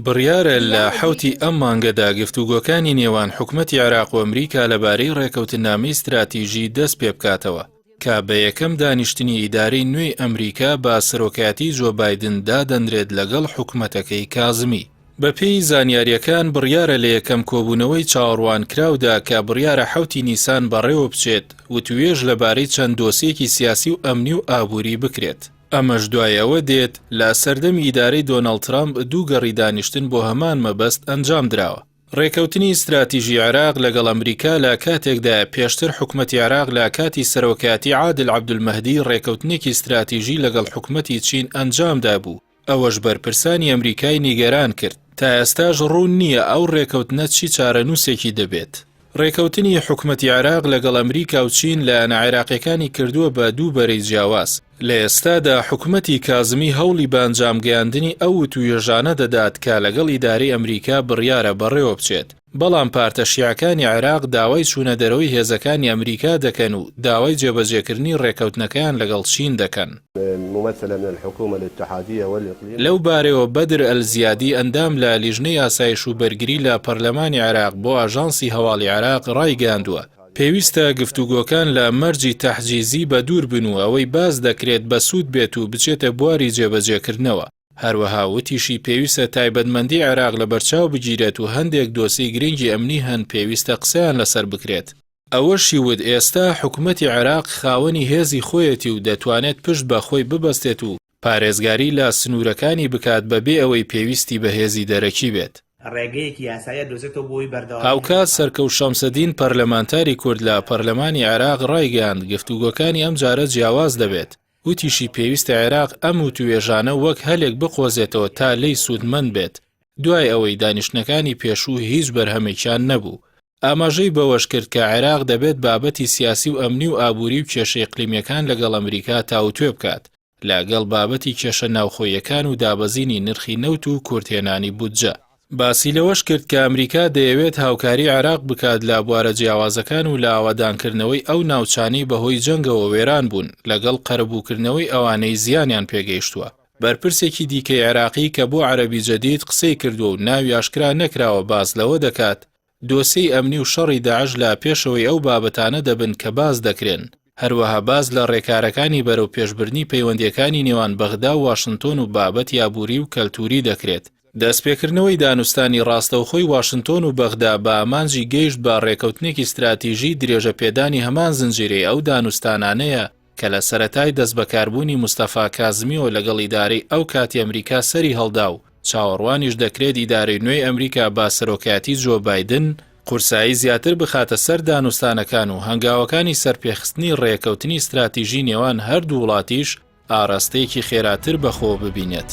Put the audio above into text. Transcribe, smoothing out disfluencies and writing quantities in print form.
بڕیارە لە حەوتی ئەم مانگەدا گفتوگۆکانی نێوان حکومەتی عێراق و ئەمریکا لەبارەی ڕێکەوتننامەی ستراتیژی دەست پێبکاتەوە، کە بە یەکەم دانیشتنی ئیدارەی نوێی ئەمریکا بە سەرۆکایەتی جۆ بایدن دادەنرێت لەگەڵ حکومەتەکەی کازمی. بەپێی زانیارییەکان بڕیارە لە یەکەم کۆبوونەوەی چاوەڕوانکراودا کە بڕیارە حەوتی نیسان بەڕێوەبچێت، وتوێژ لەبارەی چەند دۆسیەکی سیاسی و ئەمنی و ئابووری بکرێت. ئەمەش دوای ئەوە دێت، لە سەردەمی ئیدارەی دۆناڵد ترەمپ دوو گەڕی دانیشتن بۆ هەمان مەبەست ئەنجامدراوە. ڕێکەوتنی ستراتیژی عێراق لەگەڵ ئەمریکا لە کاتێکدایە پێشتر حکومەتی عێراق لە کاتی سەرۆکایەتی عادل عەبدولمەهدی ڕێکەوتنێکی ستراتیژی لەگەڵ حکومەتی چین ئەنجامدابوو، ئەوەش بەرپرسانی ئەمریکای نیگەران کرد، تا ئێستاش ڕوون نییە ئەو ڕێکەوتنە چی چارەنووسێکی دەبێت. ڕێکەوتنی حکومەتی عێراق لەگەڵ ئەمریکا و چین لایەنە عێراقیەکانی کردووە بە دوو بەرەی جیاواز. لە ئێستادا حکومەتی کازمی هەوڵی بە ئەنجامگەیاندنی ئەو وتووێژانە دەدات کە لەگەڵ ئیدارەی ئەمریکا بڕیارە بەڕێوەبچێت، بەڵام پارتە شیعەکانی عێراق داوای چوونەدەرەوەی هێزەکانی ئەمریکا دەکەن و داوای جێبەجێکردنی ڕێکەوتنەکەیان لەگەڵ چین دەکەن. لەو بارەیەوە بەدر ئەلزیادی ئەندام لە لیژنەی ئاسایش و بەرگری لە پەرلەمانی عێراق بۆ ئاژانسی هەواڵی عێراق ڕایگەیاندووە، پێویستە گفتوگۆکان لە مەرجی تەحجیزی بەدوور بن و ئەوەی باس دەکرێت بەسوود بێت و بچێتە بواری جێبەجێکردنەوە. هەروەها وتیشی پێویستە تایبەتمەندی عێراق لەبەرچاو بگیرێت و هەندێک دۆسیەی گرنگی ئەمنی هەن پێویستە قسەیان لەسەر بکرێت. ئەوەشی وت ئێستا حکومەتی عێراق خاوەنی هێزی خۆیەتی و دەتوانێت پشت بە خۆی ببەستێت و پارێزگاری لە سنوورەکانی بکات بەبێ ئەوەی پێویستی بە هێزی دەرەکی بێت. ڕێگەیەکی یاسایی ئەدۆزێتەوە بۆ ئەوەی بەردەوامی هاوکات سەرکەوت شەمسەدین پەرلەمانتاری کورد لە پەرلەمانی عێراق ڕایگەیاند گفتوگۆکانی ئەمجارە جیاواز دەبێت، وتیشی پێویستە عێراق ئەم وتووێژانە وەک هەلێک بقۆزێتەوە تا لێی سوودمەند بێت، دوای ئەوەی دانیشتنەکانی پێشوو هیچ بەرهەمێکیان نەبوو. ئاماژەی بەوەشکرد کە عێراق دەبێت بابەتی سیاسی و ئەمنی و ئابووری و کێشە ئیقلیمییەکان لەگەڵ ئەمریکا تاوتوێ بکات، لەگەڵ بابەتی کێشە ناوخۆییەکان و دابەزینی نرخی نەوت و کورتهێنانی بودجە. باسی لەوەش کرد کە ئەمریکا دەیەوێت هاوکاری عێراق بکات لە بوارە جیاوازەکان و لە ئاوەدانکردنەوەی ئەو ناوچانەی بەهۆی جەنگەوە وێران بوون، لەگەڵ قەرەبووکردنەوەی ئەوانەی زیانیان پێگەیشتووە. بەرپرسێکی دیکەی عێراقی کە بۆ عەرەبی جەدید قسەی کردووە و ناوی ئاشکرا نەکراوە باس لەوە دەکات، دۆسێی ئەمنی و شەڕی داعش لە پێشەوەی ئەو بابەتانە دەبن کە باس دەکرێن، هەروەها باس لە ڕێکارەکانی بەرەوپێشبردنی پەیوەندییەکانی نێوان بەغدا و واشنتۆن و بابەتی ئابووری و کەلتووری دەکرێت. دەستپێکردنەوەی دانوستانی ڕاستەوخۆی واشنتۆن و بەغدا بە ئامانجی گەیشت بە ڕێکەوتنێکی ستراتیژی درێژەپێدانی هەمان زنجیرەی ئەو دانوستانانەیە کە لە سەرەتای دەستبەکاربوونی مستەفا کازمیەوە لەگەڵ ئیدارەی ئەو کاتی ئەمریکا سەری هەڵدا و چاوەڕوانیش دەکرێت ئیدارەی نوێی ئەمریکا بە سەرۆکایەتی جۆ بایدن قورسایی زیاتر بخاتە سەر دانوستانەکان و هەنگاوەکانی سەرپێخستنی ڕێکەوتنی ستراتیژی نێوان هەردوو وڵاتیش ئاراستەیەکی خێراتر بەخۆوە ببینێت.